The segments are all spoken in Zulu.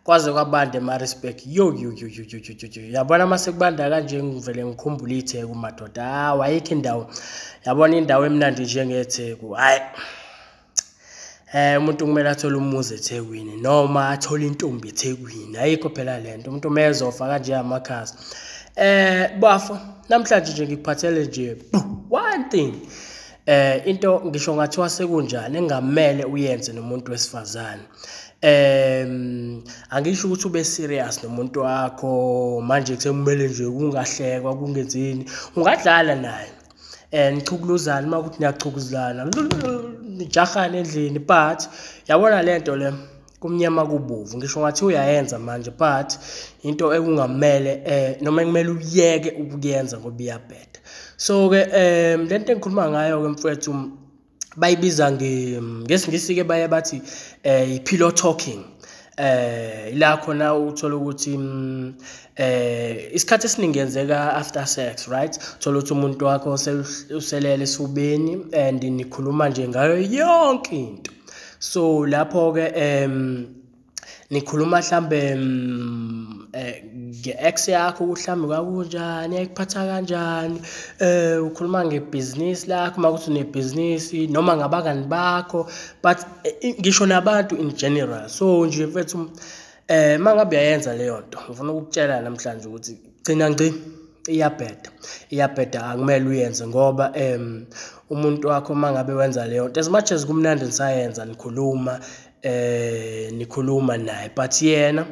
Kwaze kwabanda eMaritzburg. Yo yo yo yo yo yo yo. Yabona mase kubanda kanje ngivele ngikhumbule iTheku madoda. Ah, wayikho indawo. Yabona indawo emnandi njengeTheku. Hayi. Umuntu kumele athole umuzi eThekwini noma athole intombi eThekwini. Ayikho phela lento. Umuntu mezofa kanje amakhaza. Bafo, namhlanje nje ngikuphathele nje one thing. Into ngisho ngathiwa sekunjani engamele uyenze nomuntu wesifazane. Angisho ukuthi ube serious nomuntu wakho manje kusemele nje kungahlekwa kungenzini, ungadlala naye. Nichukuluzana uma kuthi niyachukuzana, nijahane endlini, but yabona lento le kumnyama kubovu. Ngisho ngathi uyayenza manje, but into ekungamele noma ekumele uyeke ukuyenza ngoba iyabheda. So ke lento engikhuluma ngayo ke mfowethu bayibiza ngesiNgisi ke baye bathi i-pillow talking. Ila khona uthola ukuthi isikhathi esiningi yenzeka after sex, right? Uthola ukuthi umuntu wakho uselele esifubeni and nikhuluma nje ngayo yonke into. So lapho ke nikhuluma mhlambe nge-ex yakho mhlambe kwakunjani, ayikuphatha kanjani, ukhuluma ngebhizinisi lakho uma kuthi unebhizinisi noma ngabangani bakho, but ngisho nabantu in general. So nje mfethu mangabe uyayenza leyo nto, ngifuna ukukutshela namhlanje ukuthi gcina ngci iyabheda. Iyabheda, akumele uyenze ngoba umuntu wakho mangabe wenza leyo nto, as much as kumnandi nisayenza nikhuluma nikhuluma naye, but yena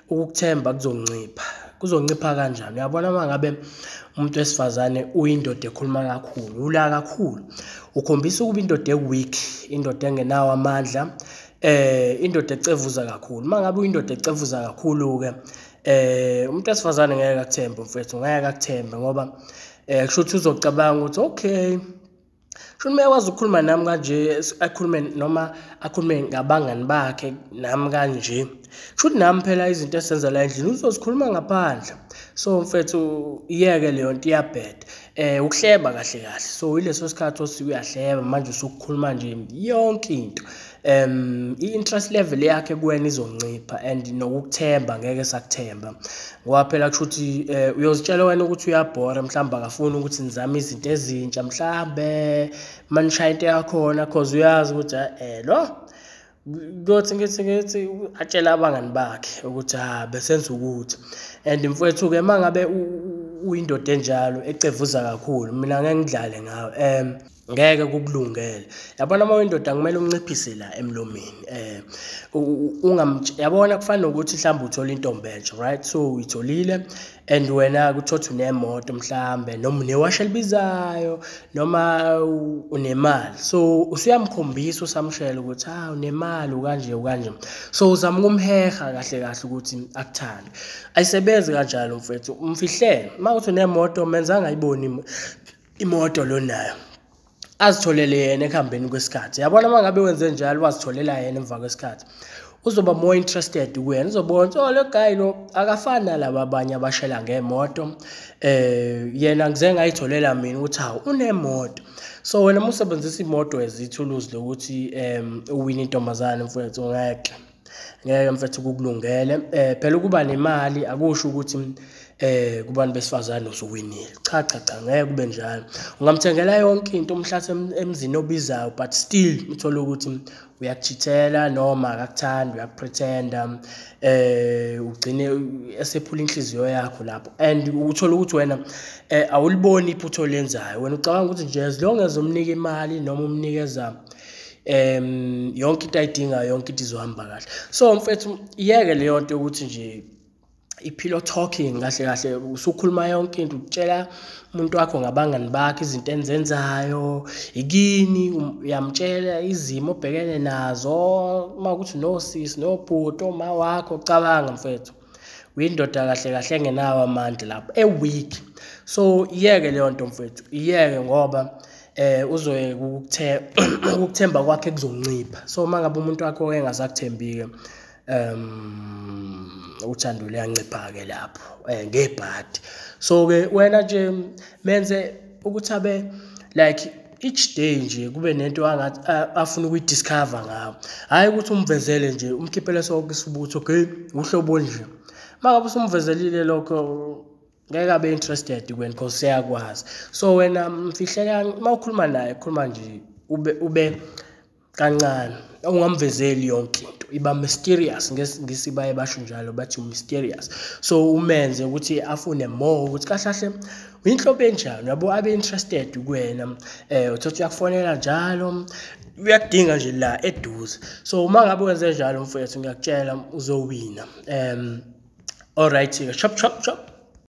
ukukuthemba kuzoncipha. Kuzoncipha kanjani? Uyabona mangabe umuntu wesifazane uyindoda ekhuluma kakhulu, ula kakhulu, ukhombisa ukuba indoda eweak, indoda engenawo amandla, indoda ecevuza kakhulu. Mangabe uyindoda ecevuza kakhulu ke umuntu wesifazane ngeke akuthembe mfethu, ngeke akuthembe ngoba kusho ukuthi uzocabanga ukuthi okay, sho uyakwazi ukukhuluma nami kanje, akhulume noma akhulume ngabangani bakhe nami kanje, kusho ukuthi nami phela izinto esenza la endlini uzozikhuluma ngaphandle. So mfethu iyeke leyo nto, iyabheda. Ukuhleba kahle kahle. So ileso sikhathi osuke uyahleba manje usukukhuluma nje yonke into. I-interest level yakhe kuwena izoncipha and nokukuthemba ngeke sakuthemba ngoba phela kusho ukuthi uyozitshela wena ukuthi uyabhora, mhlawumbe akafuni ukuthi nizame izinto ezintsha, mhlambe manishaya into yakhona cause uyazi ukuthi lo kuyothi ngithi atshela abangani bakhe ukuthi ha besenza ukuthi. And mfowethu ke mangabe uyindoda enjalo ecevuza kakhulu, mina ngeke ngidlale ngawe, ngeke kukulungele. Yabona uma uyindoda kumele unciphise la emlomeni. Yabona kufana nokuthi mhlawumbe uthola intombi entsha, right? So uyitholile and wena kuthothi unemoto mhlambe noma unewasha elibizayo noma unemali, so usuyamkhombisa usamshela ukuthi ha unemali ukanje ukanje. So uzama ukumheha kahle kahle ukuthi akuthande. Ayisebenzi kanjalo mfethu, umfihlele. Uma uthi unemoto menza angayiboni imoto lo nayo, azitholele yena ekuhambeni kwesikhathi. Yabona mangabe wenze njalo wazitholela yena emva kwesikhathi, uzoba more interested kuwena, uzobona ukuthi oh lo guy lo akafani nalaba abanye abashela ngemoto, yena ngize ngayitholela mina ukuthi hawu unemoto. So wena uma usebenzisa imoto as ithuluzi lokuthi uwine intombazane mfethu, ngeke mfethu kukulungele. Phela ukuba nemali akusho ukuthi kubantu besifazane usuwinile. Cha cha cha, ngeke kube njalo. Ungamthengela yonke into umhlathe emzini obizayo, but still uthola ukuthi uyakuchithela noma akakuthandi, uyakupretenda, ugcine esephula inhliziyo yakho lapho. And uthola ukuthi wena awuliboni iphutha olenzayo. Wena ucabanga ukuthi nje as long as umnika imali noma umnikeza yonke into ayidingayo, yonke into izohamba kahle. So mfethu iyeke leyo nto yokuthi nje i-pillow talking kahle kahle usukhuluma yonke into, utshela umuntu wakho ngabangani bakhe izinto enizenzayo, ikini uyamtshela izimo obhekene nazo, uma ukuthi nosisi nobhuti oma wakho. Cabanga mfethu, uyindoda kahle kahle engenawo amandla lapho, eweak. So iyeke leyo nto mfethu, iyeke ngoba uzoyeka ukukuthemba kwakhe kuzoncipha. So mangabe umuntu wakho engasakuthembi ke uthando luyancipha ke lapho ngebhadi. So ke wena nje menze ukuthi abe like each day nje kube nento angathi afuna ukuyidiscover ngawo. Hhayi ukuthi umvezele nje, umkhiphele sonke isibutho, okay, uhlobo nje. Uma ngabe usumvezelile lokho, ngeke abe interested kuwena because seyakwazi. So wena mfihlele, uma ukhuluma naye, khuluma nje ube kancane, ungamvezeli yonke into, iba mysterious. NgesiNgisi baye basho njalo, bathi mysterious. So umenze ukuthi afune more, ukuthi kahle kahle uyinhlobo enjani, yabo, abe interested kuwena. Uthothi uyakufonela njalo, uyakudinga nje la eduze. So uma ngabe wenze njalo, mfowethu, ngiyakutshela uzowina. Alright, chop chop chop.